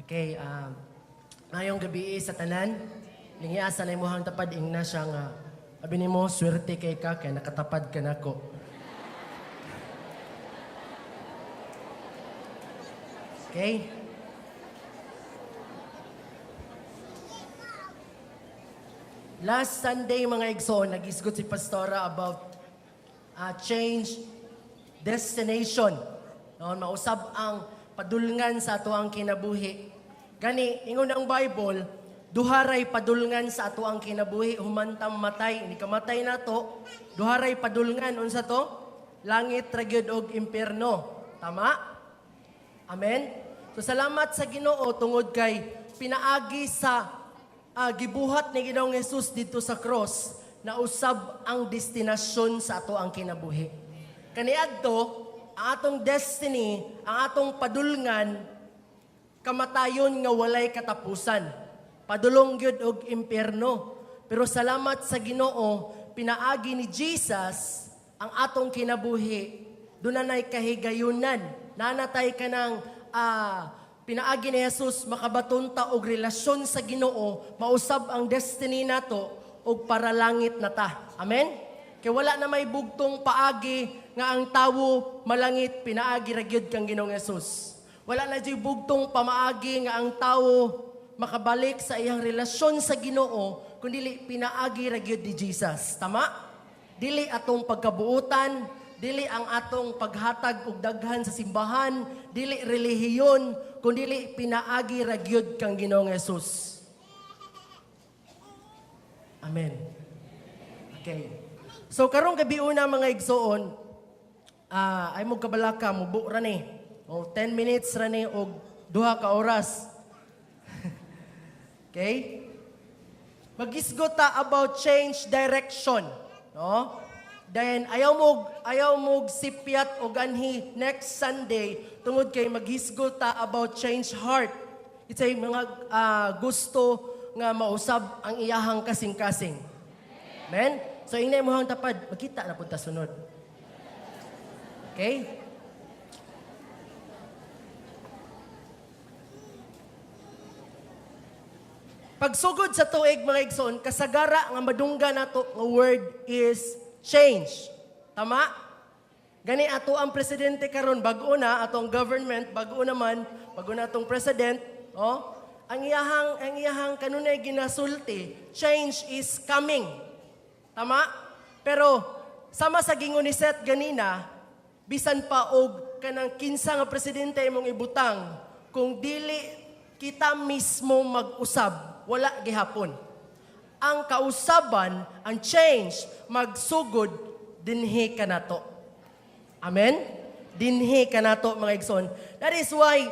Okay, ngayong gabi sa tanan, lingiasa na imuhang tapad ingna siya nga abi nimo swerte kay ka kay nakatapad ka nako. Okay? Last Sunday, mga igsoon, nag-isgot si Pastora about change destination. No, mausab ang padulngan sa ato ang kinabuhi. Gani, ingon ang Bible, duharay padulngan sa ato ang kinabuhi, humantang matay, ni kamatay na to, duharay padulngan, unsa to? Langit ra gyud og impierno. Tama? Amen? So salamat sa Ginoo tungod kay pinaagi sa gibuhat ni Ginoong Hesus dito sa cross, nausab ang destinasyon sa ato ang kinabuhi. Kaniadto, ang atong destiny, ang atong padulngan, kamatayon nga walay katapusan. Padulong gyud og impierno. Pero salamat sa Ginoo, pinaagi ni Jesus ang atong kinabuhi. Dunanay kahigayunan. Nanatay ka ng pinaagi ni Jesus makabaton ta og relasyon sa Ginoo, mausab ang destiny nato og para langit na ta. Amen? Kay wala na may bugtong paagi nga ang tawo malangit, pinaagi ra gyud kang Ginoong Jesus. Wala na jud bugtong pamaagi nga ang tawo makabalik sa iyang relasyon sa Ginoo kundi pinaagi ra gyud ni Jesus. Tama? Dili atong pagkabuotan, dili ang atong paghatag og daghan sa simbahan, dili relihiyon, kundi pinaagi ra gyud kang Ginoong Jesus. Amen. Okay. So karong gabi una, mga igsoon, ay mo kabalaka mubo ra ni. O 10 minutes ra ni og 2 ka oras. Okay? Magisgot ta about change direction, no? Then ayaw mo sipyat og anhi next Sunday tungod kay maghisgot ta about change heart. It's ay mga gusto nga mausab ang iyahang kasing-kasing. Amen? So ingna mo tapad, magkita na punta sunod. Okay? Pagsugod sa tuig, mga igsoon, kasagara nga madungga nato nga word is change. Tama? Gani ato ang presidente karon bag-o na atong government, bag-o naman, bag-o na atong president, oh. Ang iyahang kanunay ginasulti, change is coming. Tama? Pero sama sa gingon ni Seth ganina, bisan pa og kanang kinsa nga presidente imong ibutang, kung dili kita mismo mag-usab, wala gihapon. Ang kausaban, ang change, magsugod, dinhi kanato. Amen? Dinhi kanato, mga igsoon. That is why,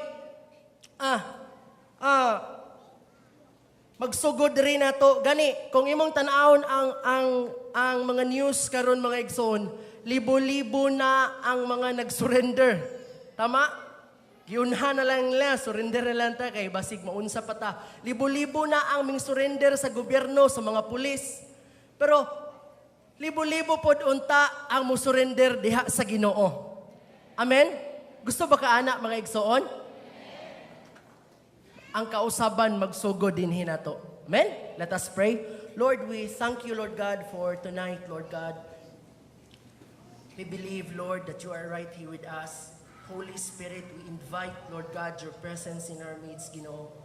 magsugod rin nato. Gani, kung imong tan-awon ang mga news karon, mga igsoon, libo-libo na ang mga nag-surrender. Tama? Giunhan na lang nila, surrender na lang ta kay basig maunsa pa ta. Libo-libo na ang ming surrender sa gobyerno, sa mga pulis. Pero libo-libo pod unta ang mo surrender diha sa Ginoo. Amen? Gusto ba ka ana, mga igsoon? Ang kausaban magsugod dinhi nato. Amen? Let us pray. Lord, we thank you, Lord God, for tonight, Lord God. We believe, Lord, that you are right here with us. Holy Spirit, we invite, Lord God, your presence in our midst, Ginoo.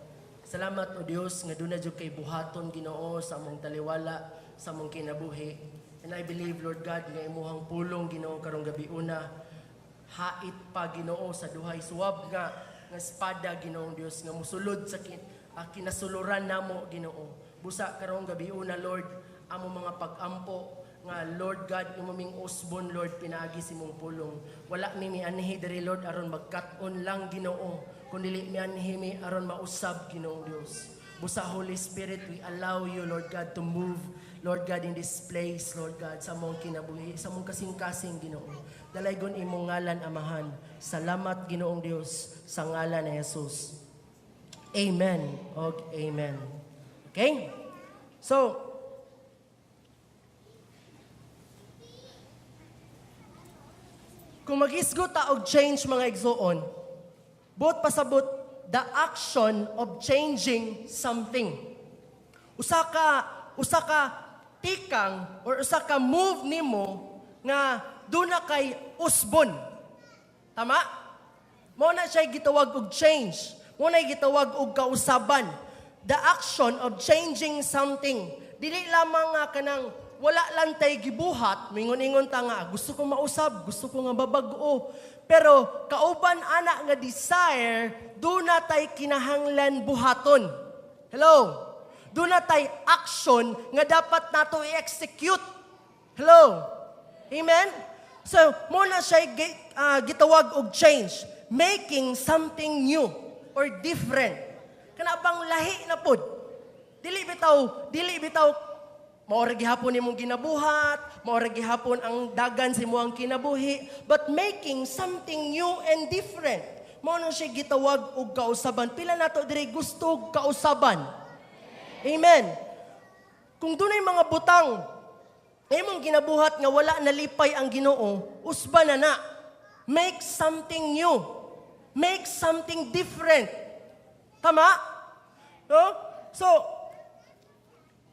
Salamat, O Dios, nga duna jud kay buhaton, Ginoo, sa among taliwala, sa among kinabuhi. And I believe, Lord God, nga imuhang pulong, Ginoo, karong gabi una, hait pa, Ginoo, sa duhay suwab nga espada, Ginoong Dios, nga musulod sa kinasuluran namo, Ginoo. Busa karong gabi una, Lord, amo mga pag-ampo nga, Lord God, imo ming usbon, Lord, pinaagi sa imong pulong. Wala mi mianhi diri, Lord, aron magkat-on lang, Ginoo, kundi mianhi mi aron mausab, Ginoong Dios. Busa, Holy Spirit, we allow you, Lord God, to move, Lord God, in this place, Lord God, sa among kinabuhi, sa among kasing-kasing, Ginoo. Dalaygon imong ngalan, Amahan. Salamat, Ginoong Dios, sa ngalan ni Jesus. Amen. Og amen. Okay? So, kung mag-isgot ta og change, mga igsoon, buot pasabot, the action of changing something. Usa ka tikang or usa ka move nimo nga duna kay usbon. Tama? Mao na siya gitawag og change. Mao na gitawag og kausaban. The action of changing something. Dili lamang nga kanang wala lang tay gibuhat, mingon-ingon ta nga gusto ko mausab, gusto ko nga babag-o. Pero kauban ana nga desire, duna tay kinahanglan buhaton. Hello? Duna tay action nga dapat nato i-execute. Hello? Amen? So, mao na siya gitawag og change. Making something new or different. Kana bang lahi na pod. Dili bitaw mao ra gihapon nimong ginabuhat, mao ra gihapon ang dagan sa imong kinabuhi, but making something new and different. Mao na siya gitawag og kausaban. Pila nato diri gusto og kausaban? Amen. Kung dunay mga butang imong ginabuhat nga wala nalipay ang Ginoo, usba na na. Make something new. Make something different. Tama? No? So,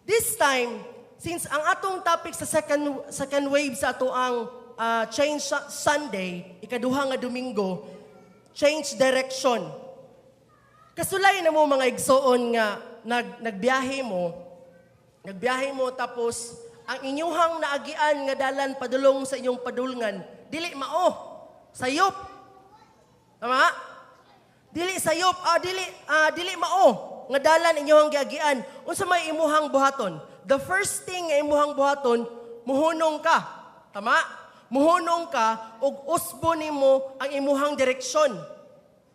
this time, since ang atong topic sa second second wave sa ato ang Change Sunday, ikaduha nga Domingo, change direction. Kasulay na mo, mga igsoon, nga nagbiyahe mo tapos ang inyuhang naagian nga dalan padulong sa inyong padulngan, dili mao. Sayop. Tama? Dili sayop, dili mao nga dalan inyuhang giagian. Unsa may imuhang buhaton? The first thing nga imuhang buhaton, muhunong ka. Tama? Muhunong ka ug usbo nimo ang imuhang direksyon.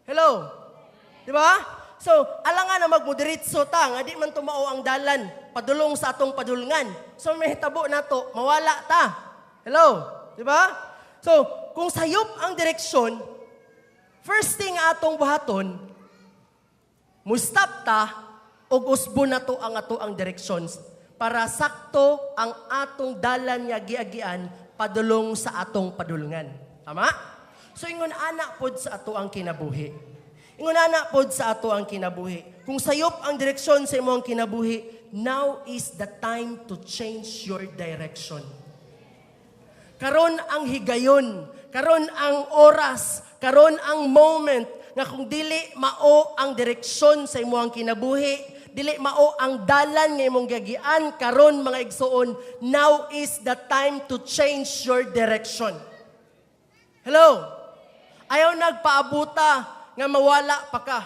Hello? Di ba? So, alangan na magmudiritso ta, nga di man tumao ang dalan, padulong sa atong padulngan. So, may hitabo nato, mawala ta. Hello? Di ba? So, kung sayop ang direksyon, first thing atong buhaton, mustap ta, ug usbo nato ang ato ang directions para sakto ang atong dalan nga giagian padulong sa atong padulngan. Tama? So ingon ana pod sa ato ang kinabuhi. Ingon ana pod sa ato ang kinabuhi. Kung sayop ang direksyon sa imong kinabuhi, now is the time to change your direction. Karon ang higayon, karon ang oras, karon ang moment nga kung dili mao ang direksyon sa imong kinabuhi, dili mao ang dalan nga imong giagian karon, mga igsoon, now is the time to change your direction. Hello? Ayaw nagpaabuta nga mawala pa ka.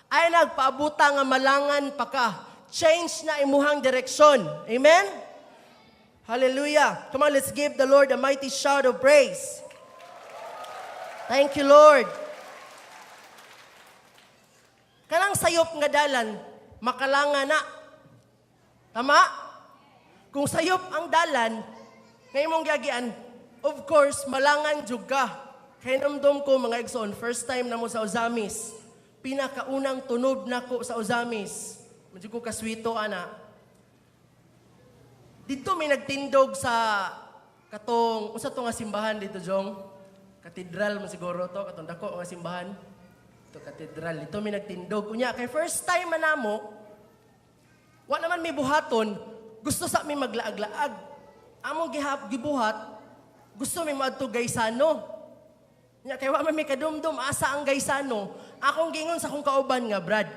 Ayaw nagpaabuta nga malangan pa ka. Change na imuhang direksyon. Amen? Hallelujah. Come on, let's give the Lord a mighty shout of praise. Thank you, Lord. Kanang sayop nga dalan, makalanga na. Tama? Kung sayop ang dalan, nga imong giagian, of course, malangan jud ka. Kay namdom ko, mga igsoon, first time na mo sa Ozamis. Pinakaunang tunob nako sa Ozamis. Medyo ko kaswito ana. Dito may nagtindog sa katong unsa to nga simbahan dito, Jong? Katedral mo siguro to, katong dako nga simbahan. Ito katedral. Dito may nagtindog. Unya kay first time man namo, wa naman may buhaton, gusto sa mi maglaag-laag. Among gibuhat, gusto mi moadto Gaisano. Nya kay wa man may kadumdum asa ang Gaisano. Akong gingon sa akong kauban nga, "Brad,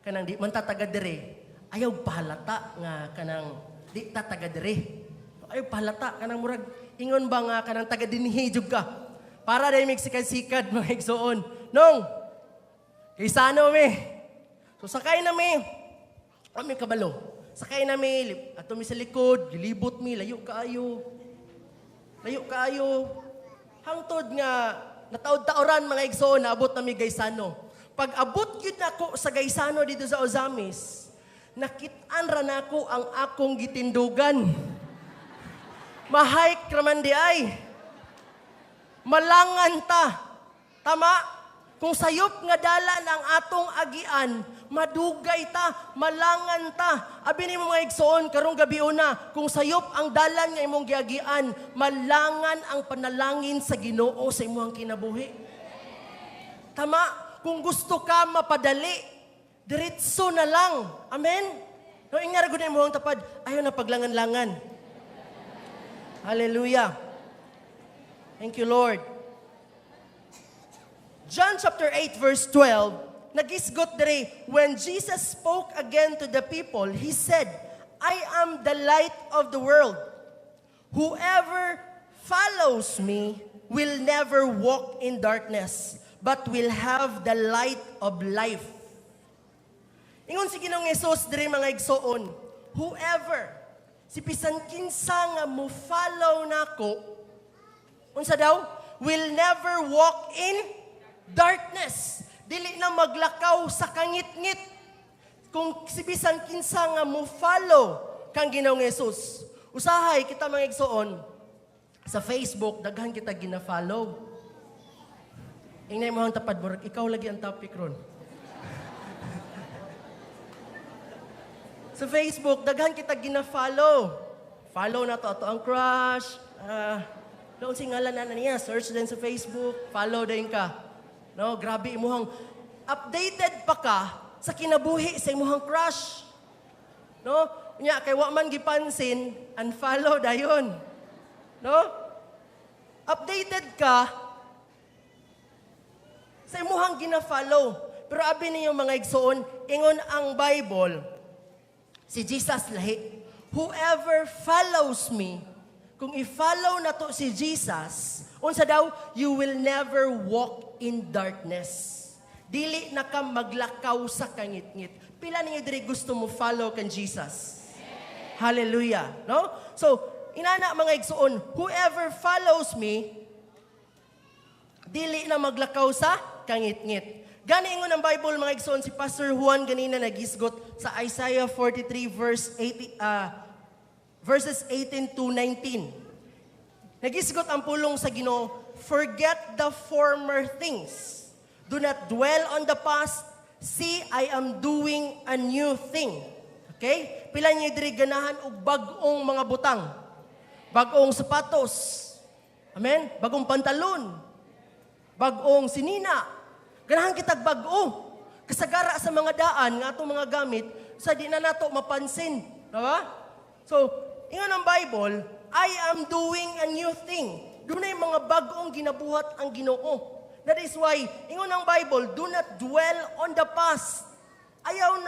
kanang di man ta taga dire. Ayaw pahalata nga kanang di ta taga dire. Ayaw pahalata kanang murag ingon ba nga kanang taga dinhi jud ka." Para dai mig sikad-sikad, mga igsoon. Nong, Gaisano mi. So sakay na mi. Kami kabalo. Sakay na mi, ato mi sa likod, gilibot mi, layo kaayo. Layo kaayo. Hangtod nga nataod-taoran, mga igsoon, naabot na mi Gaisano. Pag abot gyud nako sa Gaisano dito sa Ozamis, nakit-an ra nako ang akong gitindugan. Mahike raman di ay. Malangan ta. Tama? Kung sayop nga dalan ang atong agian, madugay ta, malangan ta. Abi nimo, mga igsoon, karong gabi una, kung sayop ang dalan nga imong giagian, malangan ang panalangin sa Ginoo sa imong kinabuhi. Tama? Kung gusto ka mapadali, diretso na lang. Amen? No, ingna ra gud imong tapad, ayaw na paglangan-langan. Hallelujah. Thank you, Lord. John chapter 8 verse 12, nagisgot diri, "When Jesus spoke again to the people, he said, 'I am the light of the world. Whoever follows me will never walk in darkness, but will have the light of life.'" Ingon si Ginoong Hesus diri, mga igsoon, whoever, si bisan kinsa nga mo follow nako, unsa daw? Will never walk in darkness. Dili na maglakaw sa kangitngit. Kung si bisan kinsa nga mo follow kang Ginoong Hesus. Usahay kita, mga igsoon, sa Facebook daghan kita gina-follow. Ingna mo ang tapad, murag ikaw lagi ang topic ron. Sa Facebook, daghan kita gina-follow. Follow na to ato ang crush. Ah, doon si ngalan na niya, search din sa Facebook, follow din ka. No, grabe imuhang updated pa ka sa kinabuhi sa imuhang crush. No? Nya kay wa man gipansin, unfollow dayon. No? Updated ka sa imuhang gina-follow. Pero abi ninyo, mga igsoon, ingon ang Bible, si Jesus lahi. Whoever follows me, kung i-follow na to si Jesus, unsa daw, you will never walk in darkness. Dili na ka maglakaw sa kangitngit. Pila ninyo diri gusto mo follow kan Jesus? Hallelujah. No? So, inana, mga igsoon, whoever follows me, dili na maglakaw sa kangitngit. Gani ingon ang Bible, mga igsoon, si Pastor Juan ganina nagisgot sa Isaiah 43 verse 80, verses 18 to 19. Nagisgot ang pulong sa Ginoo, "Forget the former things. Do not dwell on the past. See, I am doing a new thing." Okay? Pila niyo diri ganahan og bag-ong mga butang? Bag-ong sapatos. Amen? Bagong pantalon. Bag-ong sinina. Ganahan kitag bag-o. Kasagara sa mga daan nga atong mga gamit sa di na nato mapansin. Diba? So, ingon ang Bible, "I am doing a new thing." Dunay mga bag-ong ginabuhat ang Ginoo. That is why, ingon ang Bible, do not dwell on the past. Ayaw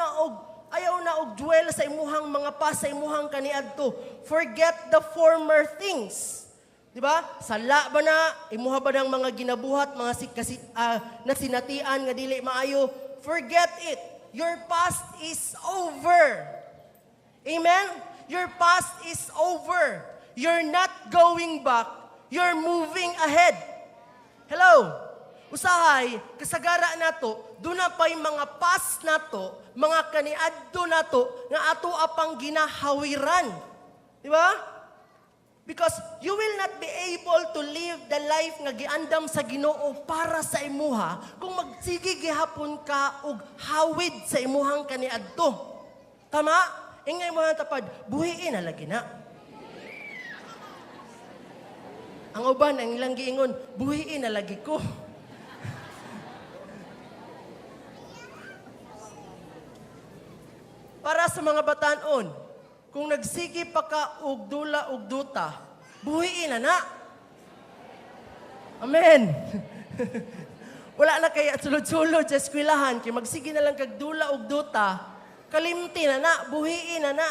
na og dwell sa imuhang mga past, sa imuhang kaniadto. Forget the former things. Di ba? Sala ba na? Imuha ba ng mga ginabuhat, mga si, kasi, nasinatian nga dili maayo? Forget it. Your past is over. Amen? Your past is over. You're not going back. You're moving ahead. Hello? Usahay, kasagara nato, duna pa'y mga past nato, mga kaniadto nato, nga ato apang ginahawiran. Di ba? Because you will not be able to live the life nga giandam sa Ginoo para sa imuha kung magsige gihapon ka og hawid sa imuhang kaniadto. Tama? Ingna imuhang tapad, buhiin na lagi na. Ang uban, ang ilang giingon, "Buhiin na lagi ko." Para sa mga batanon, kung nagsige pa ka og dula og duta, buhiin na na. Amen. Wala na kaya sulod-sulod sa eskwelahan, kay magsige na lang kag dula og duta, kalimti na na, buhiin na na.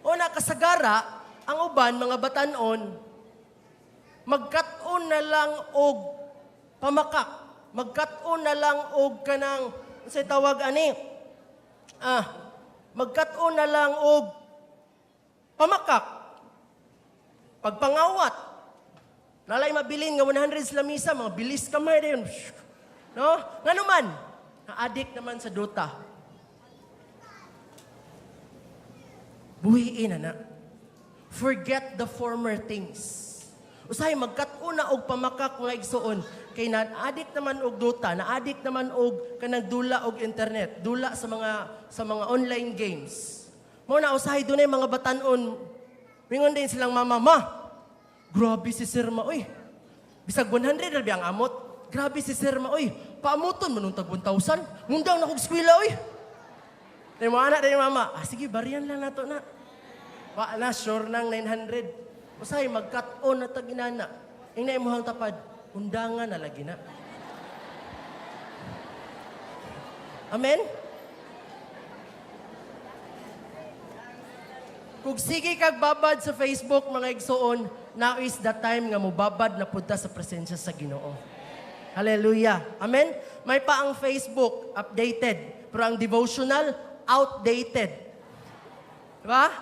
O nakasagara, ang uban, mga batanon, magkat-on na lang og pamakak, magkat-on na lang og kanang, sa tawag ani, magkat-on na lang og pamakak, pagpangawat, nalay mabilin nga 100 sa lamisa, mga bilis kamay din. No? Ngano man, na-addict naman sa Dota. Buhiin na na. Forget the former things. Usahay magkat-on na og pamakak, mga igsoon, kay na-addict naman og Dota, na-addict naman og kanang dula og internet, dula sa mga online games. Mao na usahay dunay mga batan-on, mingon din silang mama, "Ma, grabe si Sir Ma, uy. Bisag 100 ra ang amot." Grabe si Sir Ma, oy, paamuton man tag 1,000. Mundang na kog eskwela, oy. Dahil mo anak, dahil mama, ah, sige, bariyan lang nato na. Wa na, sure nang 900. Usahay, mag-cut on na tag inana. Ingna imuhang tapad, undangan na lagi na. Amen? Kung sige kag babad sa Facebook, mga igsoon, now is the time nga mubabad na punta sa presensya sa Ginoo. Hallelujah. Amen? May pa ang Facebook, updated. Pero ang devotional, outdated. Diba?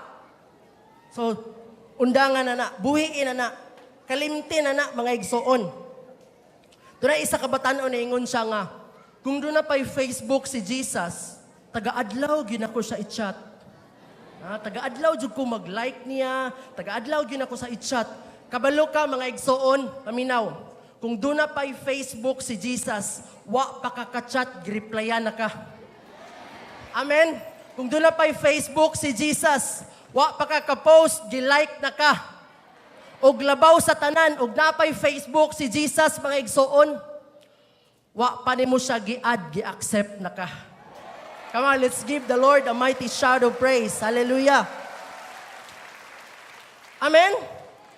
So, undangan na na, buhiin na na, kalimti na na, mga igsoon. Doon na isa ka batan-on na ingon siya nga, kung doon na pa'y Facebook si Jesus, taga-adlaw gyud ako siya i-chat. Ah, taga-adlaw jud ko mag-like niya, taga-adlaw gyud ako sa i-chat. Kabalo ka, mga igsoon, paminaw. Kung doon na pa'y Facebook si Jesus, wa pa ka ka-chat, gireplyan na ka. Amen? Kung doon na pa'y Facebook si Jesus, wa pa ka ka-post, gi-like na ka. Og labaw sa tanan, og napay Facebook si Jesus, mga igsoon, wa pa nimo siya gi-add, gi-accept na ka. Come on, let's give the Lord a mighty shout of praise. Hallelujah. Amen?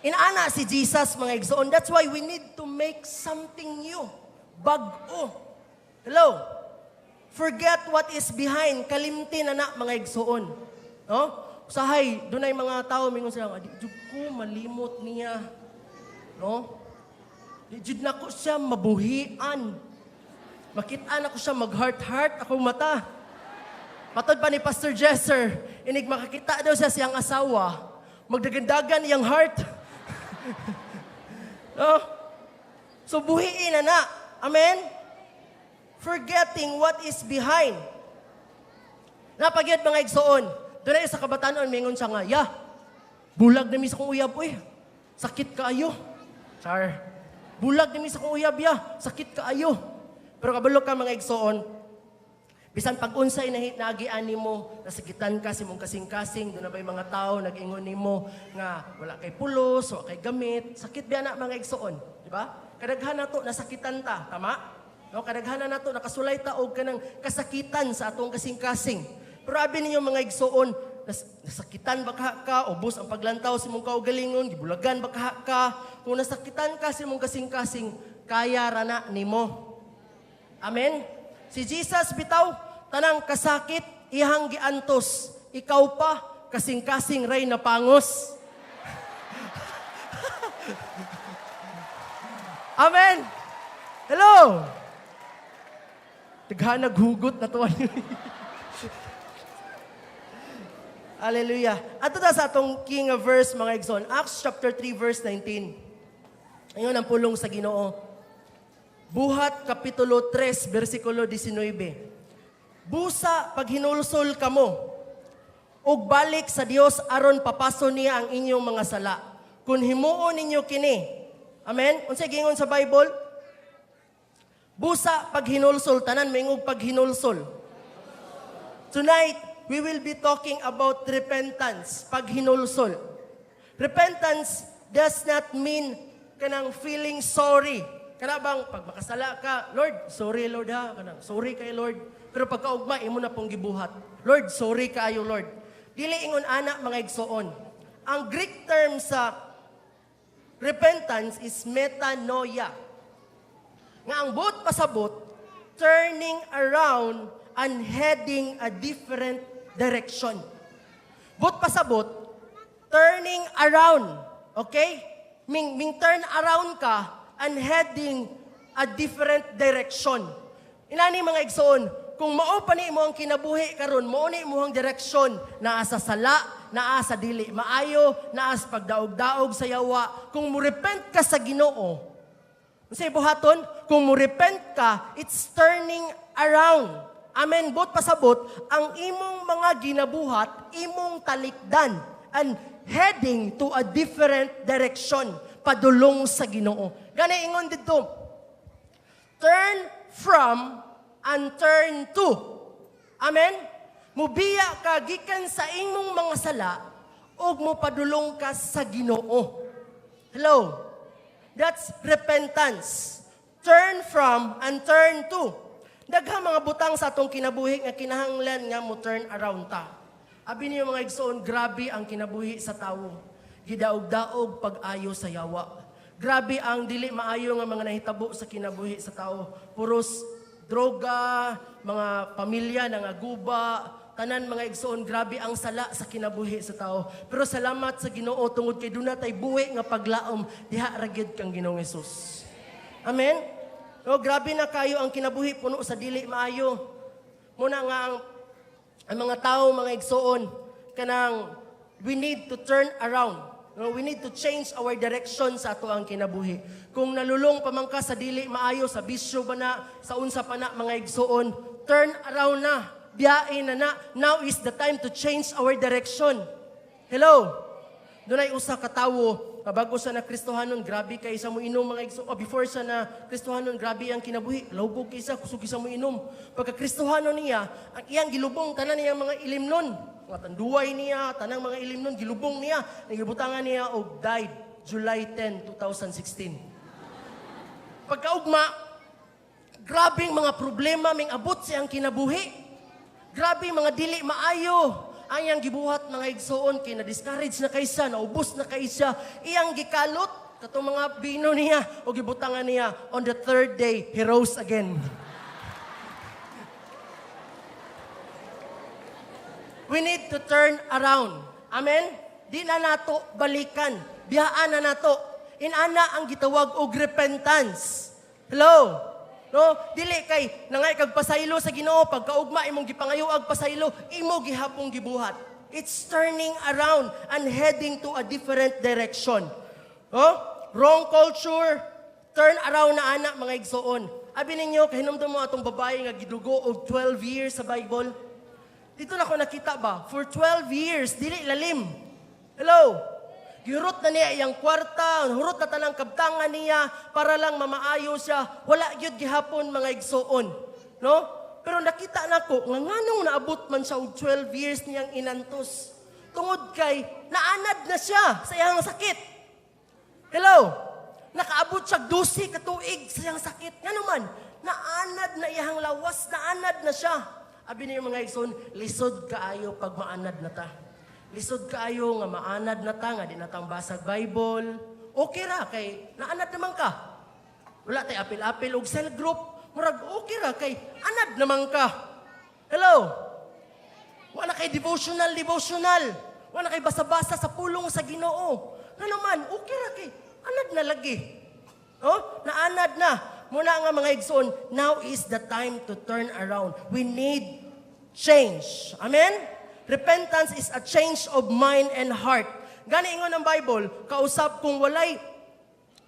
Inaana si Jesus, mga igsoon. That's why we need to make something new. Bag-o. Hello? Forget what is behind. Kalimti na na, mga igsoon. No? Usahay, dunay mga tao, mingon sila, "Di jud ko malimot niya. No? Di jud nako siya mabuhian. Makita na ko siya, mag-heart-heart akong mata." Matod pa ni Pastor Jesser, inig makakita daw siya siyang asawa, magdagandagan iyang heart. No? So buhiin na na. Amen? Forgetting what is behind. Napagyad, mga igsoon. Doon na sa kabatanon, mingon siya nga, "Ya, bulag na mi sa kong uyab, uy. Sakit kaayo." Char. "Bulag na mi sa kong uyab, ya. Sakit kaayo." Pero kabalo ka, mga igsoon, bisan pag unsay na naagian nimo, nasakitan ka sa imong kasing-kasing, doon na ba'y mga tao nag-ingon nimo nga wala kay pulos, wala kay gamit, sakit biya na, mga igsoon, di ba? Kadaghan nato nasakitan ta, tama? No, kadaghan na nato nakasulay ta og kanang kasakitan sa atong kasing-kasing. Pero abi ninyo, mga igsoon, nasakitan ba ka ka, ubos ang paglantaw sa imong kaugalingon, gibulagan ba ka ka, kung nasakitan ka sa imong kasing-kasing, kaya ra na nimo. Amen? Si Jesus bitaw, tanang kasakit, ihang giantos. Ikaw pa, kasing-kasing ray na pangos. Amen! Hello! Daghan hugot na tuwan. Hallelujah. Ato ta sa atong king of verse, mga igsoon. Acts chapter 3 verse 19. Ngayon ang pulong sa Ginoo. Buhat kapitulo 3 versikulo 19. "Busa paghinulsol kamo ug balik sa Dios aron papaso niya ang inyong mga sala. Kung himuon ninyo kini." Amen? Unsay giingon sa Bible? Busa paghinulsol, tanan maingog, "Paghinulsol." Tonight, we will be talking about repentance, paghinulsol. Repentance does not mean kanang feeling sorry. Kana bang pag makasala ka, "Lord, sorry Lord ha," kanang sorry kay Lord. Pero pagkaugma imo na pong gibuhat. "Lord, sorry kaayo Lord." Dili ingon ana, mga igsoon. Ang Greek term sa repentance is metanoia. Nga ang buot pasabot, turning around and heading a different direction. Buot pasabot, turning around. Okay? Ming turn around ka and heading a different direction. Inani, mga igsoon, kung mao pa ni imo ang kinabuhi karon, mao ni imong direksyon, naa sa sala, naa sa dili maayo, naa sa pagdaog-daog sa yawa, kung mo repent ka sa Ginoo, unsay buhaton? Kung mo repent ka, it's turning around. Amen. Buot pasabot, ang imong mga ginabuhat, imong talikdan and heading to a different direction, padulong sa Ginoo. Gani ingon didto, turn from and turn to. Amen? Mubiya ka gikan sa imong mga sala ug mopadulong ka sa Ginoo. Hello? That's repentance. Turn from and turn to. Daghang mga butang sa atong kinabuhi nga kinahanglan nga mo turn around ta. Abi niyo, mga igsoon, grabe ang kinabuhi sa tawo. Gidaog-daog pag-ayo sa yawa. Grabe ang dili maayo nga mga nahitabo sa kinabuhi sa tao. Puros droga, mga pamilya nangaguba, tanan, mga igsoon, grabe ang sala sa kinabuhi sa tao. Pero salamat sa Ginoo tungod kay duna tay buhi nga paglaom diha ra gyud kang Ginoong Hesus. Amen. No, grabe na kayo ang kinabuhi, puno sa dili maayo. Muna nga ang mga tao, mga igsoon, kanang we need to turn around. No, we need to change our direction sa ato ang kinabuhi. Kung nalulong pa man ka sa dili maayo, sa bisyo ba na, sa unsa pa na, mga igsoon, turn around na. Biyain na na. Now is the time to change our direction. Hello? Dunay usa ka tawo, bago siya na Kristohanon, grabe kay sa mo inom, mga igsoon. Oh, before siya na Kristohanon, grabe ang kinabuhi. Lawbog kay sa, kusog sa mo inom. Pagka Kristohanon niya, ang iyang gilubong tanan niyang mga ilimnon. Mga tanduay niya, tanang mga ilimnon, gilubong niya. Nagibutangan niya og died July 10, 2016. Pagkaugma, grabing mga problema ming abot siyang kinabuhi. Grabe mga dili maayo. Ang iyang gibuhat, mga igsoon, kay na-discourage na kay siya, naubos na kay siya, iyang gikalot katong mga bino niya o gibutangan niya, on the third day, he rose again. We need to turn around. Amen? Di na nato balikan. Biyaan na nato. Inana ang gitawag og repentance. Hello? No? Dili kay nangay kag pasaylo sa Ginoo, pagkaugma imong gipangayo ag pasaylo, imo gihapong gibuhat. It's turning around and heading to a different direction. No? Wrong culture, turn around na ana, mga igsoon. Abi ninyo, kahinumdum mo atong babae nga gidugo og 12 years sa Bible? Dito na ko nakita ba? For 12 years, dili lalim. Hello? Gihurot na niya iyang kwarta, hurot na tanang kabtangan niya para lang mamaayo siya. Wala gyud gihapon, mga igsoon. No? Pero nakita nako nga nganong naabot man siya og 12 years niyang inantos. Tungod kay naanad na siya sa iyang sakit. Hello? Nakaabot siya 12 ka tuig sa iyang sakit. Ngano man, naanad na iyang lawas, naanad na siya. Abi niyo, mga igsoon, lisod kaayo pag maanad na ta. Lisod kaayo nga maanad na ta, nga di na tang basag Bible. Okay ra kay naanad naman ka. Wala tay apil-apil og cell group. Murag okay ra kay anad naman ka. Hello? Wala kay devotional, devotional. Wala kay basa-basa sa pulong sa Ginoo. Nga naman, okay ra kay anad na lagi. Oh, naanad na. Muna nga, mga igsoon, now is the time to turn around. We need change. Amen? Repentance is a change of mind and heart. Gani ingon ng Bible, kausap kung walay.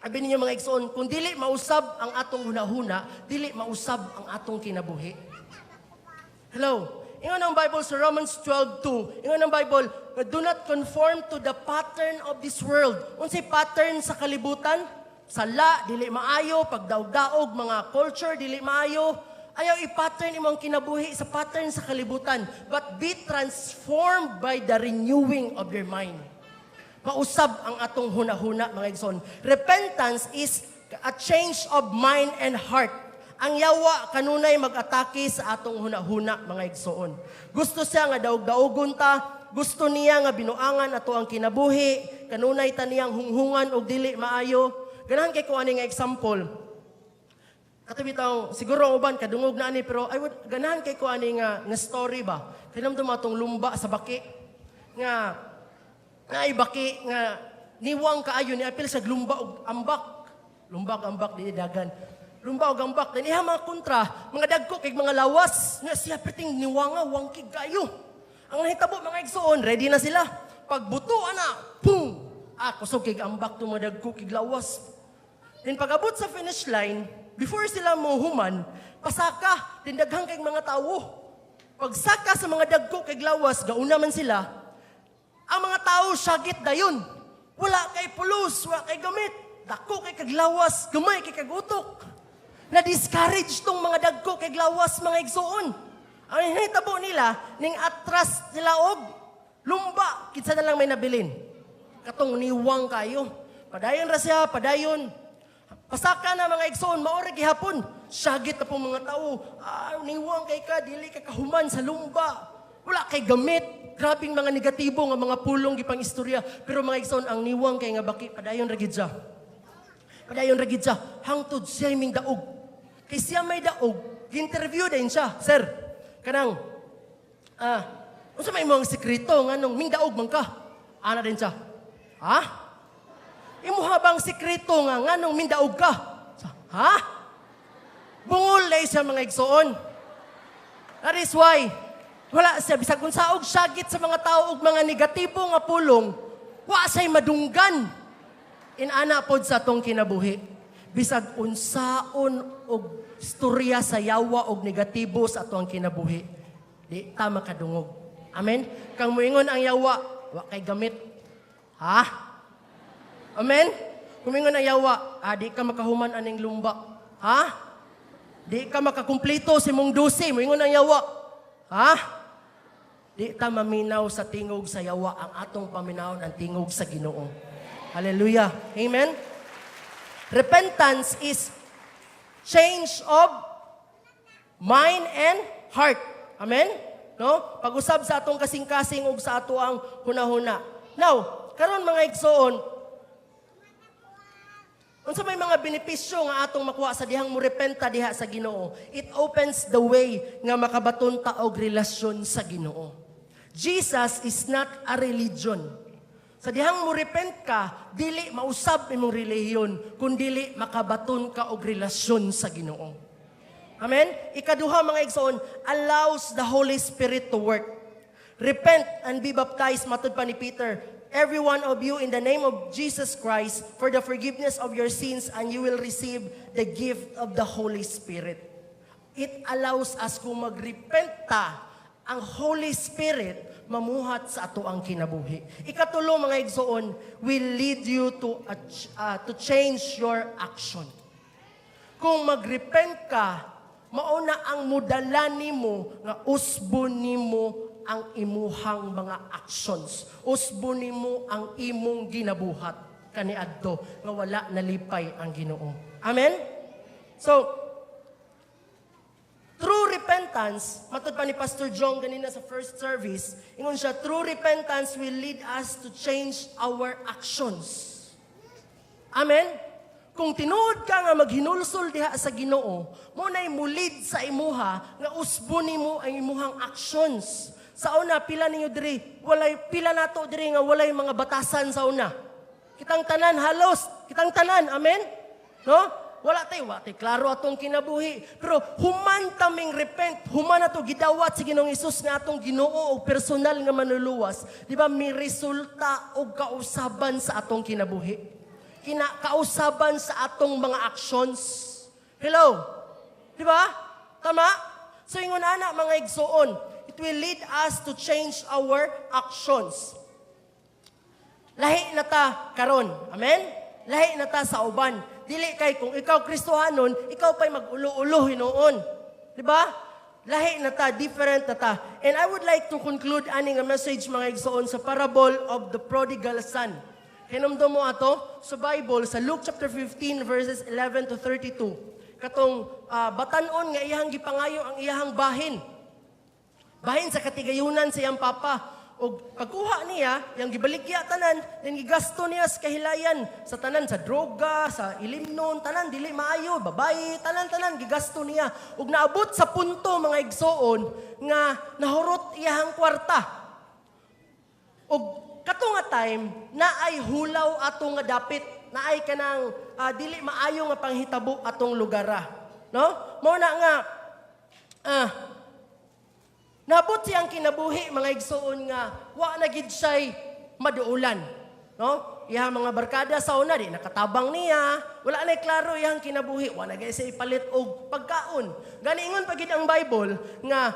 Abi ninyo, mga igsoon, kung dili mausab ang atong hunahuna, dili mausab ang atong kinabuhi. Hello? Ingon ang Bible sa Romans 12:2. Ingon ang Bible, "Do not conform to the pattern of this world." Unsay pattern sa kalibutan? Sala, dili maayo, pagdaog-daog, mga culture, dili maayo. Ayaw i-pattern imong kinabuhi sa pattern sa kalibutan, but be transformed by the renewing of your mind. Mausab ang atong hunahuna, mga igsoon. Repentance is a change of mind and heart. Ang yawa kanunay mag-atake sa atong hunahuna, mga igsoon. Gusto siya nga daog-daogon ta, gusto niya nga binuangan ato ang kinabuhi, kanunay ta niyang hunghungan og dili maayo. Ganahan kay ko ani nga example. Kato bitaw, siguro ang uban kadungog na ani, pero I would ganahan kay ko ani nga story ba. Kanam atong lumba sa baki nga naay baki nga niwang kaayo ni apil sa lumba og ambak. Lumba og ambak di dagan. Lumba og ambak then iha mga kontra, mga dagko kay mga lawas nga siya perting niwanga, wangkig kaayo. Ang nahitabo, mga igsoon, ready na sila. Pagbuto ana, pum! Ah, kusog kay ambak to mga dagko kay lawas. Then pag-abot sa finish line, before sila mohuman, pasaka, then daghang kay mga tawo. Pagsaka sa mga dagko kay lawas, gauna man sila, ang mga tao syagit dayon. Wala kay pulos, wala kay gamit. Dako kay kaglawas, gamay kay kagutok. Na-discourage tong mga dagko kay glawas, mga igsoon. Ang hinitabo nila, ning atras nila og lumba, kinsa na lang may nabilin? Katong niwang kayo. Padayon ra siya, padayon. Pasaka na, mga igsoon, mao ra gihapon. Syagit na pong mga tao. "Ah, niwang kay ka, dili ka kahuman sa lumba. Wala kay gamit." Grabing mga negatibo nga mga pulong gipang istorya. Pero, mga igsoon, ang niwang kay nga baki, padayon ra gid siya. Padayon ra gid siya. Hangtod siya ming daog. Kay siya may daog, gi-interview din siya. "Sir, kanang, unsa may imong sekreto nganong ming daog man ka?" Ana din siya. "Ha? Imuha bang sekreto nga nganong mindaog ka?" "Ha?" Bungol na siya, mga igsoon. That is why, wala siya, bisag kung saog syagit sa mga tao og mga negatibo nga pulong, wa siya'y madunggan. Inana pod sa atong kinabuhi. Bisag unsaon og istorya sa yawa og negatibo sa atong kinabuhi, di ta makadungog. Amen? Kang muingon ang yawa, "Wa kay gamit." "Ha?" Amen? Kumingon ang yawa, "Ah, di ka makahuman aning lumba." "Ha?" "Di ka makakumplito sa imong 12." Muingon ang yawa. "Ha?" Di ta maminaw sa tingog sa yawa. Ang atong paminawon ang tingog sa Ginoo. Hallelujah. Amen? Repentance is change of mind and heart. Amen? No? Pag-usab sa atong kasing-kasing ug sa ato ang hunahuna. Now, karon, mga igsoon, unsa may mga benepisyo nga atong makuha sa dihang mo repenta diha sa Ginoo? It opens the way nga makabaton ta og relasyon sa Ginoo. Jesus is not a religion. Sa dihang mo repent ka, dili mausab imong relihiyon, kun dili makabaton ka og relasyon sa Ginoo. Amen? Ikaduha, mga igsoon, allows the Holy Spirit to work. "Repent and be baptized," matud pa ni Peter, "every one of you in the name of Jesus Christ for the forgiveness of your sins, and you will receive the gift of the Holy Spirit." It allows us, kung magrepent ta, ang Holy Spirit mamuhat sa ato ang kinabuhi. Ikatulo, mga igsoon, will lead you to change your action. Kung magrepent ka, mauna ang mudala nimo nga usbon nimo ang imuhang mga actions. Usbon nimo ang imong ginabuhat kaniadto nga wala nalipay ang Ginoo. Amen? So, true repentance, matud pa ni Pastor John ganina sa first service, ingon siya, true repentance will lead us to change our actions. Amen? Kung tinuod ka nga maghinulsol diha sa Ginoo, mo na'y mulid sa imuha nga usbon nimo ang imuhang actions. Sa una, pila ninyo diri, walay pila nato diri nga walay mga batasan sa una? Kitang tanan halos, kitang tanan, amen? No? Wala tay klaro atong kinabuhi. Pero human taming repent, human ato gidawat sa Ginoong Hesus nga atong Ginoo og personal nga manluluwas, di ba may resulta og kausaban sa atong kinabuhi? Kinakausaban sa atong mga actions. Hello? Di ba? Tama? So ingon ana, mga igsoon, it will lead us to change our actions. Lahi na ta karon. Amen? Lahi na ta sa uban. Dili kay kung ikaw Kristohanon, ikaw pa'y mag-ulo-ulo hinuon. Di ba? Lahi na ta, different na ta. And I would like to conclude ani nga message, mga igsoon, sa parable of the prodigal son. Hinumdum mo ato sa Bible sa Luke chapter 15 verses 11 to 32. Katong batanon nga iyahang gipangayo ang iyahang bahin. Bahin sa katigayunan sa iyang papa. Og pagkuha niya, yang gibaligya tanan, then gigasto niya sa kahilayan, sa tanan, sa droga, sa ilimnon, tanan dili maayo, babayi, tanan-tanan gigasto niya. Ug naabot sa punto, mga igsoon, nga nahurot iyahang kwarta. Og kato nga time, naay hulaw ato nga dapit, naay kanang dili maayo nga panghitabo atong lugara. No? Mao na nga nabot siyang kinabuhi, mga igsoon, nga wa na gid siya'y maduulan. No? Iyang mga barkada sa una di nakatabang niya, wala na klaro iyang kinabuhi, wa na gid siya ipalit og pagkaon. Gani ingon pa gid ang Bible nga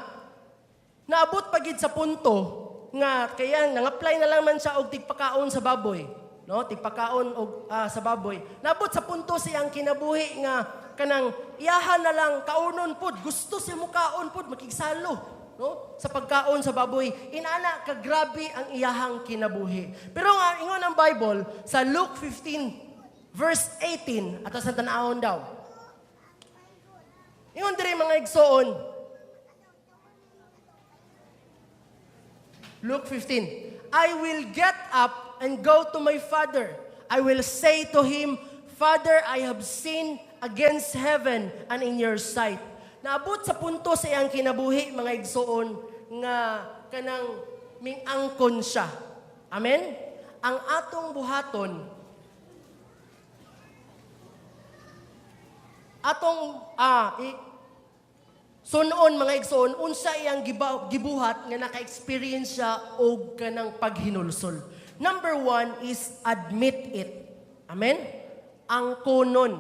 naabot pa gid sa punto nga kaya nang-apply na lang man siya og tigpakaon sa baboy, no? Tigpakaon og sa baboy. Naabot sa punto siyang kinabuhi nga kanang iyahan na lang kaunon pud, gusto siya mukaon pud, makigsalo, no, sa pagkaon sa baboy. Inana kagrabe ang iyahang kinabuhi. Pero nga ingon ang Bible sa Luke 15 Verse 18, ato sa tanawon daw. Ingon diri, mga igsoon, Luke 15, "I will get up and go to my father. I will say to him, 'Father, I have sinned against heaven and in your sight.'" Naabot sa punto sa iyang kinabuhi, mga igsoon, nga kanang mingangkon siya. Amen? Ang atong buhaton, atong sunon, mga igsoon, unsa iyang gibuhat nga naka-experience siya og kanang paghinulsol. Number one is admit it. Amen? Ang kunon.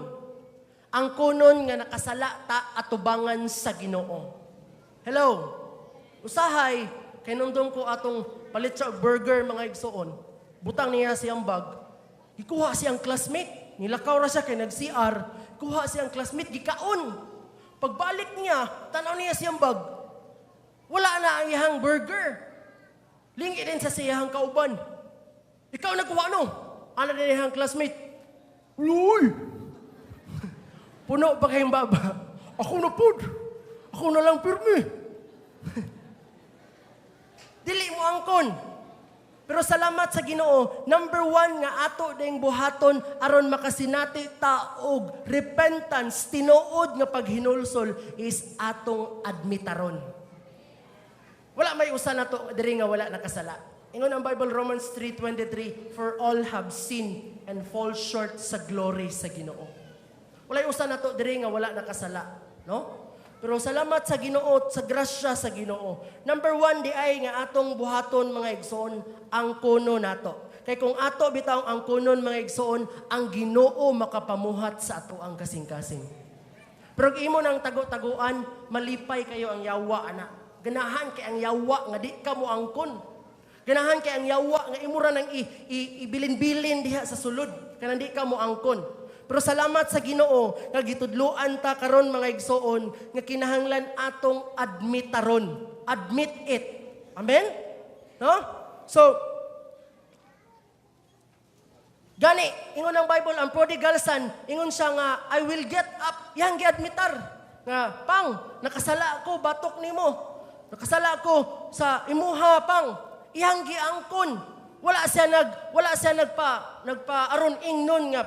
Ang kunon nga nakasala ta atubangan sa Ginoo. Hello? Usahay, kay nundong ko atong palit siya og burger, mga igsoon. Butang niya siyang bag. Gikuha siyang classmate. Nilakaw ra siya kay nag-CR. Kuha siyang classmate, gikaon. Pagbalik niya, tanaw niya siyang bag. Wala na ang iyang burger. Lingi din sa siyang kauban. "Ikaw nagkuha, no?" Ana din iyang classmate. "Uy! Puno pa kayong baba. Ako na pod. Ako na lang pirmi." Dili mo angkon. Pero salamat sa Ginoo, number one nga ato ding buhaton aron makasinati ta og repentance, tinuod nga paghinulsol, is atong admitaron. Wala may usa nato diri nga wala nakasala. Ingon ang Bible, Romans 3:23, "For all have sinned and fall short sa glory sa Ginoo." Walay usa nato diri nga wala nakasala, no? Pero salamat sa Ginoo, sa grasya sa Ginoo. Number one di ay nga atong buhaton, mga igsoon, ang kuno nato. Kay kung ato bitaw ang kunon, mga igsoon, ang Ginoo makapamuhat sa ato ang kasing-kasing. Pero kung imo nang tago-taguan, malipay kayo ang yawa ana. Ganahan kay ang yawa nga di ka mo angkon. Ganahan kay ang yawa nga imo ra nang ibilin-bilin diha sa sulod kanang di ka mo angkon. Pero salamat sa Ginoo nga gitudloan ta karon, mga igsoon, nga kinahanglan atong admitaron. Admit it. Amen? No? So gani, ingon ang Bible, ang prodigal son, ingon siya nga, "I will get up," yang giadmitar. Nga, "Pang, nakasala ko, batok nimo. Nakasala ko sa imuha, pang." Iyang giangkon. Wala siya nagpa aron ingnon nga,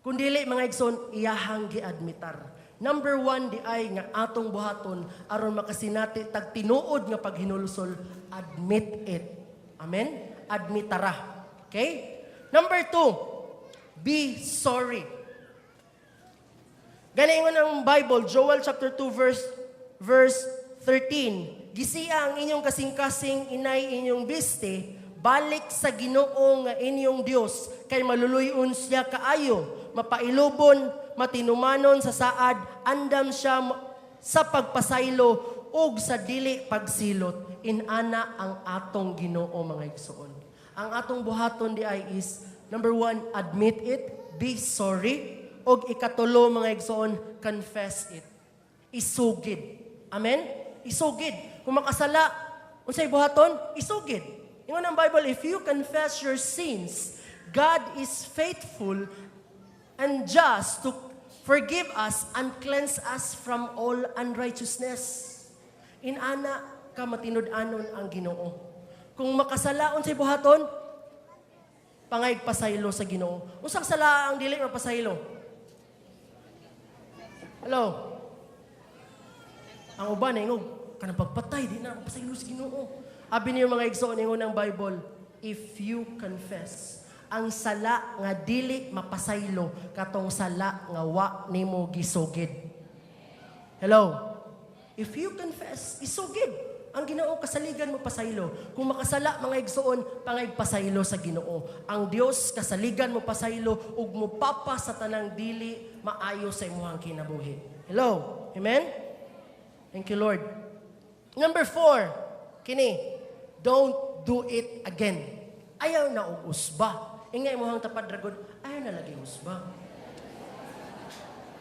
kundili, mga igsoon, iyahang giadmitar. Number one di ay nga atong buhaton aron makasinati tag tinuod nga paghinulsol, admit it. Amen? Admitara. Okay? Number two, be sorry. Gani ingon ang Bible, Joel chapter 2 verse 13. "Gisia ang inyong kasing-kasing, inay inyong biste, balik sa Ginoo nga inyong Dios, kay maluluyon siya kaayo, mapailubon, matinumanon sa saad, andam siya sa pagpasaylo ug sa dili pagsilot." Inana ang atong Ginoo, mga igsoon. Ang atong buhaton di ay is, number one, admit it, be sorry, og ikatulo, mga igsoon, confess it. Isugid. Amen? Isugid. Kung makasala, unsay buhaton? Isugid. Ingon ang Bible, "If you confess your sins, God is faithful and just to forgive us and cleanse us from all unrighteousness." Inana ka matinud-anon ang Ginoo. Kung makasala, unsay buhaton? Pangayg pasaylo sa Ginoo. Unsang sala ang dili mapasaylo? Hello? Ang uban ingog kanang pagpatay di na pasaylo sa Ginoo. Abi niyo, mga igsoon, ingon ng Bible, "If you confess," ang sala nga dili mapasaylo katong sala nga wa nimo gisugid. Hello? If you confess, isugid. Ang Ginoo kasaligan mo pasaylo. Kung makasala, mga igsoon, pangayg pasaylo sa Ginoo. Ang Dios kasaligan mo pasaylo ug mopapa sa tanang dili maayo sa imong kinabuhi. Hello? Amen? Thank you, Lord. Number four, kini, don't do it again. Ayaw na og usba. Ingay mo hang tapad ragod, ayaw na lagi usba.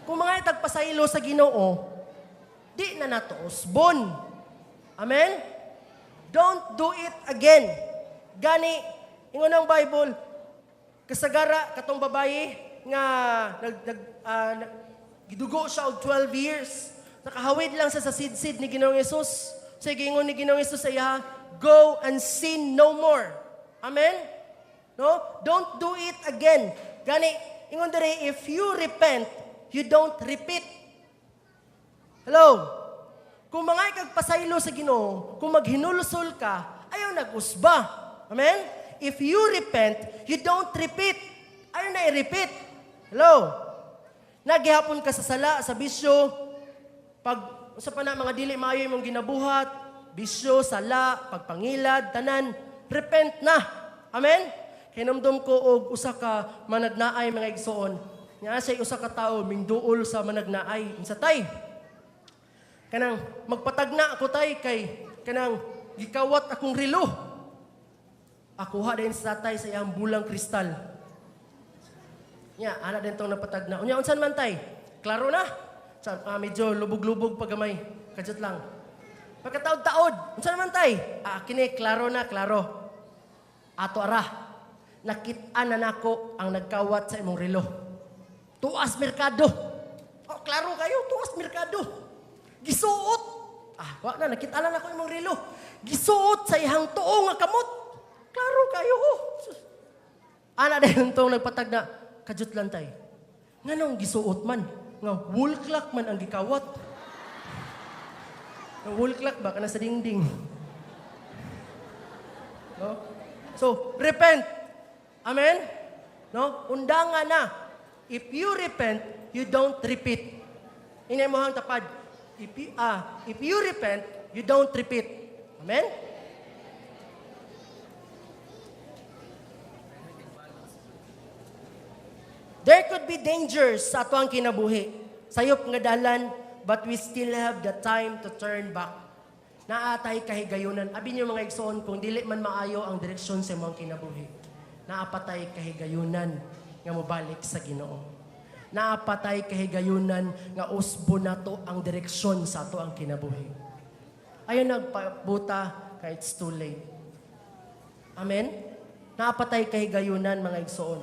Kung mga tagpasaylo sa Ginoo, di na nato usbon. Amen? Don't do it again. Gani, ingon ang Bible, Kasagara katong babaye nga nag, nag gidugo siya og 12 years. Nakahawid lang siya sa sidsid ni Ginoong Hesus. Sa giingon ni Ginoong Hesus sa iya, "Go and sin no more." Amen? No? Don't do it again. Gani, ingon diri, if you repent, you don't repeat. Hello? Kung mga ikagpasaylo sa Ginoo, kung maghinulsol ka, ayaw nag-usba. Amen? If you repent, you don't repeat. Ayaw na i-repeat. Hello? Nagihapon ka sa sala, sa bisyo, pag sa pa na mga dili maayo imong ginabuhat, bisyo, sala, pagpangilad, tanan, repent na. Amen? Kinumdum ko og usa ka managnaay, mga igsoon. Nga siya usa ka tawo mingduol sa managnaay. Unsa, tay? Kanang magpatagna ako, tay, kay kanang gikawat akong relo. Akuha din sa tatay sa iyang bulang kristal. Nya, ana din tong napatagna. Unya, unsan man, tay? Klaro na. Sa, medyo lubog-lubog pa gamay. Kadyot lang. Pagkataod-taod, unsan man, tay? Ah, kini klaro na, klaro. Ato ara. Nakit-an na nako ang nagkawat sa imong relo. Tuas merkado. Oh, klaro kayo, tuas merkado. Gisuot. Ah, wa na, nakit-an na nako imong relo. Gisuot sa iyang tuo nga kamot. Klaro kayo. Oh. Sus. Ana dayon tong nagpatag na, "Kadyot lang, tay. Nganong gisuot man? Nga wall clock man ang gikawat." Nga wall clock ba kana sa dingding? No? So, repent. Amen? No? Undanga na. If you repent, you don't repeat. Inay mo hang tapad. If you repent, you don't repeat. Amen? There could be dangers sa atuang kinabuhi. Sayop nga dalan, but we still have the time to turn back. Naatay kahigayunan. Abi niyo, mga igsoon, kung dili man maayo ang direksyon sa imong kinabuhi, naapatay kahigayunan nga mobalik sa Ginoo. Naapatay kahigayunan nga usbo nato ang direksyon sa ato ang kinabuhi. Ayaw nagpabuta kay it's too late. Amen? Naapatay kahigayunan, mga igsoon.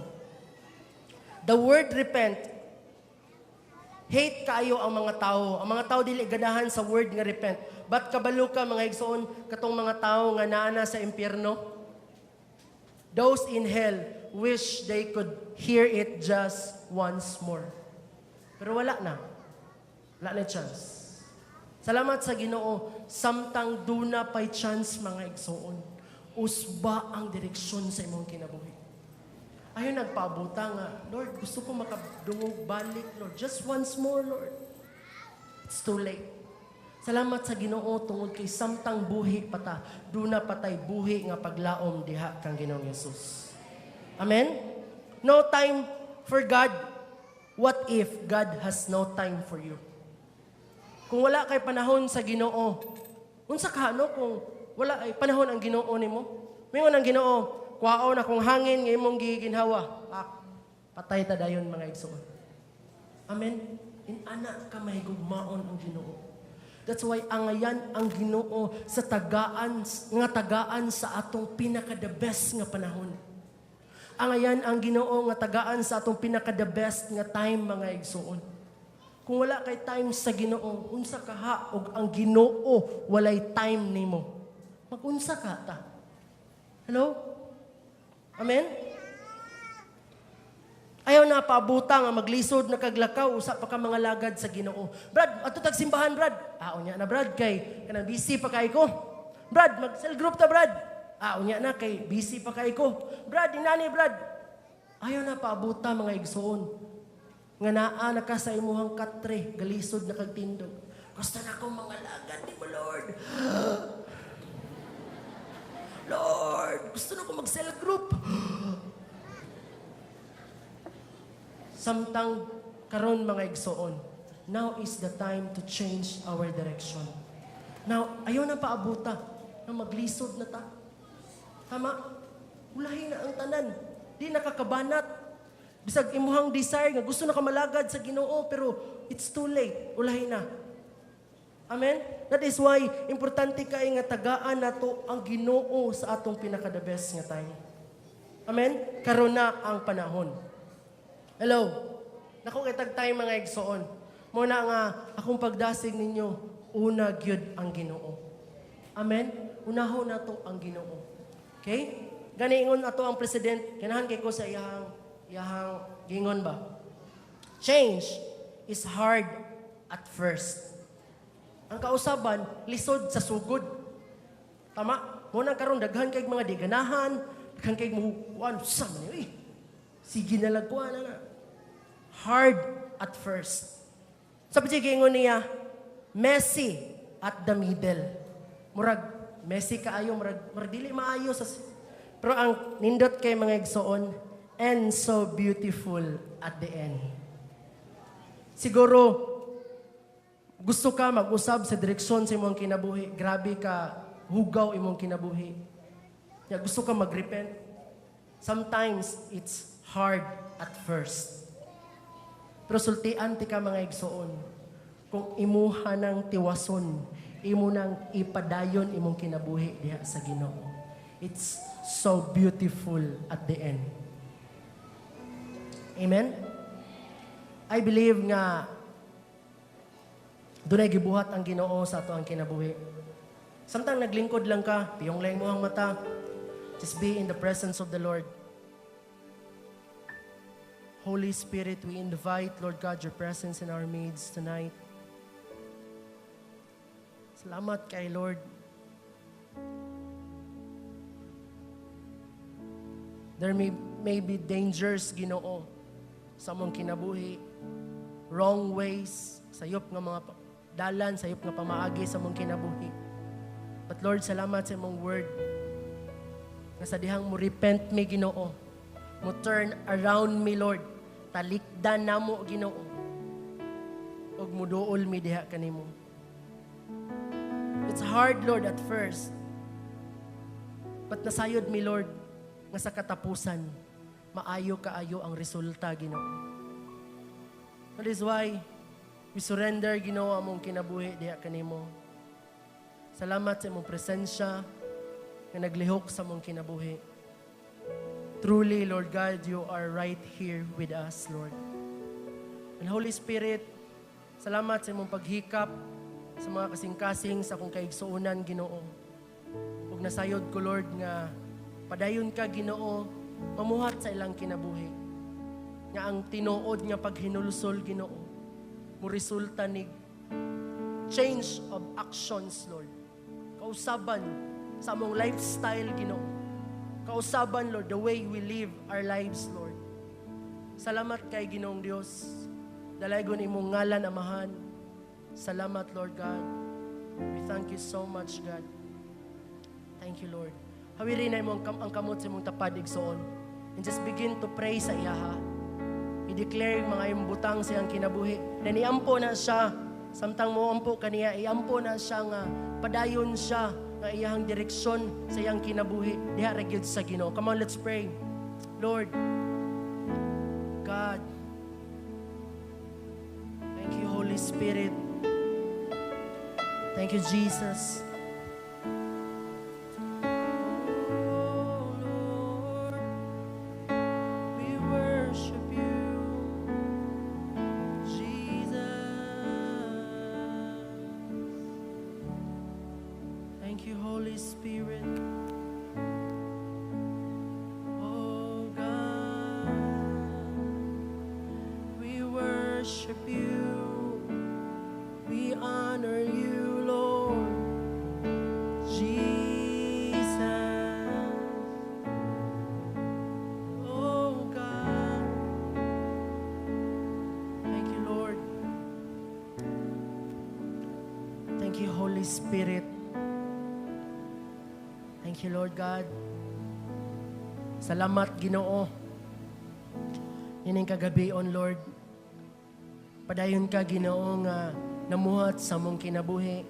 The word repent, hate kayo ang mga tao. Ang mga tao dili ganahan sa word nga repent. But kabalo ka, mga igsoon, katong mga tao nga naa na sa impyerno, those in hell wish they could hear it just once more. Pero wala na. Wala na chance. Salamat sa Ginoo, samtang duna pay chance, mga igsoon, usba ang direksyon sa imong kinabuhi. Ayaw nagpaabuta nga, "Lord, gusto ko makadungog balik, Lord. Just once more, Lord." It's too late. Salamat sa Ginoo tungod kay samtang buhi pata, duna patay buhi nga paglaom diha kang Ginoong Hesus. Amen? No time for God. What if God has no time for you? Kung wala kay panahon sa Ginoo, unsa ka no kung wala ay panahon ang Ginoo nimo? Mingon ang Ginoo, "Kuhaon akong hangin nga imong giginhawa." Ah, patay ta dayon, mga igsoon. Amen. Inana ka mahigugmaon ang Ginoo. That's why angayan ang Ginoo sa tagaan nga tagaan sa atong pinaka the best nga panahon. Angayan ang Ginoo nga tagaan sa atong pinaka the best nga time, mga igsoon. Kung wala kay time sa Ginoo, unsa ka ha og ang Ginoo walay time nimo? Magunsa ka ta? Hello? Amen? Ayaw na paabuta nga maglisod na kaglakaw, usa pa ka mga lagad sa Ginoo. "Brad, ato tag simbahan, Brad." "Ah, unya na, Brad, kay kanang busy pa kay ko." "Brad, mag cell group ta, Brad." "Ah, unya na kay busy pa kay ko." "Brad, inani, Brad." Ayaw na paabuta, mga igsoon, nga naa na ka sa imuhang katre, galisod na kag tindog. "Gusto na akong mga lagad ni mo, Lord. Lord, gusto na ko mag-cell group." Samtang karon, mga igsoon, now is the time to change our direction. Now, ayaw na paabuta na maglisod na ta. Tama? Ulahin na ang tanan. Di nakakabanat. Bisag imuhang desire nga gusto na ka malagad sa Ginoo, pero it's too late. Ulahin na. Amen? That is why importante kay nga tagaan nato ang Ginoo sa atong pinaka the best nga time. Amen? Karon na ang panahon. Hello? Dako kitag tayo, mga igsoon. Mao na nga akong pagdasig ninyo, una gyud ang Ginoo. Amen? Unahon nato ang Ginoo. Okay? Gani ingon ato ang president, ganahan kay ko sa iyahang gingon ba? Change is hard at first. Ang kausaban, lisod sa sugod. Tama? Mao na karon daghan kay mga di ganahan, daghan kay mo kuan sa man eh. Sige na lang kuan na na. Hard at first. Sa giingon niya, messy at the middle. Murag messy kaayo, murag dili maayo sa. Pero ang nindot kay, mga igsoon, and so beautiful at the end. Siguro gusto ka mag-usab sa direksyon sa imong kinabuhi, grabe ka hugaw imong kinabuhi. Ya, gusto ka mag-repent. Sometimes it's hard at first. Pero sultian ti ka, mga igsoon, kung imuha ng tiwason, imo nang ipadayon imong kinabuhi diha sa Ginoo. It's so beautiful at the end. Amen? I believe nga dunay gibuhat ang Ginoo sa ato ang kinabuhi. Samtang naglingkod lang ka, piyong lang mo ang mata, just be in the presence of the Lord. Holy Spirit, we invite, Lord God, your presence in our midst tonight. Salamat kay Lord. There may be dangers, Ginoo, sa among kinabuhi, wrong ways, sayop nga mga dalan, sayop nga pamaagi sa among kinabuhi. But Lord, salamat sa imong word. Nga sa dihang mo repent mi, Ginoo, mo turn around mi, Lord. Talikdan namo, Ginoo. Ug muduol mi diha kanimo. It's hard, Lord, at first. But nasayod mi, Lord, nga sa katapusan, maayo kaayo ang resulta, Ginoo. That is why we surrender, Ginoo, among kinabuhi diha kanimo. Salamat sa imong presensya nga naglihok sa among kinabuhi. Truly, Lord God, you are right here with us, Lord. And Holy Spirit, salamat sa imong paghikap sa mga kasing-kasing sa akong kaigsuonan, Ginoo. Ug nasayod ko, Lord, nga padayon ka, Ginoo, mamuhat sa ilang kinabuhi. Nga ang tinuod nga paghinulsol, Ginoo, mo resulta ni change of actions, Lord. Kausaban sa among lifestyle, Ginoo. Kausaban, Lord, the way we live our lives, Lord. Salamat kay Ginoong Dios. Dalaygon imong ngalan, Amahan. Salamat, Lord God. We thank you so much, God. Thank you, Lord. Hawiri na imong ang kamot sa imong tapad, igsoon. And just begin to pray sa iyaha. I-declare yung mga imong butang sa iyang kinabuhi. Then iampo na siya. Samtang mo ampo kaniya, iampo na siya nga padayon siya nga iyang direksyon sa iyang kinabuhi. Diha ra gyud sa Ginoo. Come on, let's pray. Lord, God, thank you, Holy Spirit. Thank you, Jesus. Oh, Lord, we worship you, Jesus. Thank you, Holy Spirit. Oh God, we worship you. We honor you, Lord Jesus. Oh God. Thank you, Lord. Thank you, Holy Spirit. Thank you, Lord God. Salamat, Ginoo. Ining kagabion, Lord. Padayon ka, Ginoo, nga namuhat sa among kinabuhi.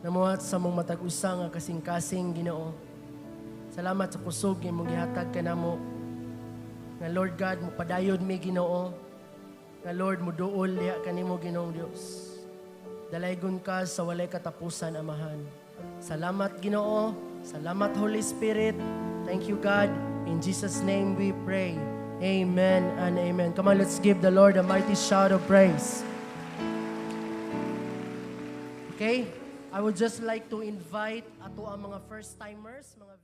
Namuhat sa among matag usa nga kasing-kasing, Ginoo. Salamat sa kusog nga imong gihatag kanamo. Nga Lord God, mopadayon mi, Ginoo. Nga Lord, muduol diha kanimo, Ginoong Dios. Dalaygon ka sa walay katapusan, Amahan. Salamat, Ginoo. Salamat, Holy Spirit. Thank you, God. In Jesus' name we pray. Amen and amen. Come on, let's give the Lord a mighty shout of praise. Okay? I would just like to invite ato ang mga first timers, mga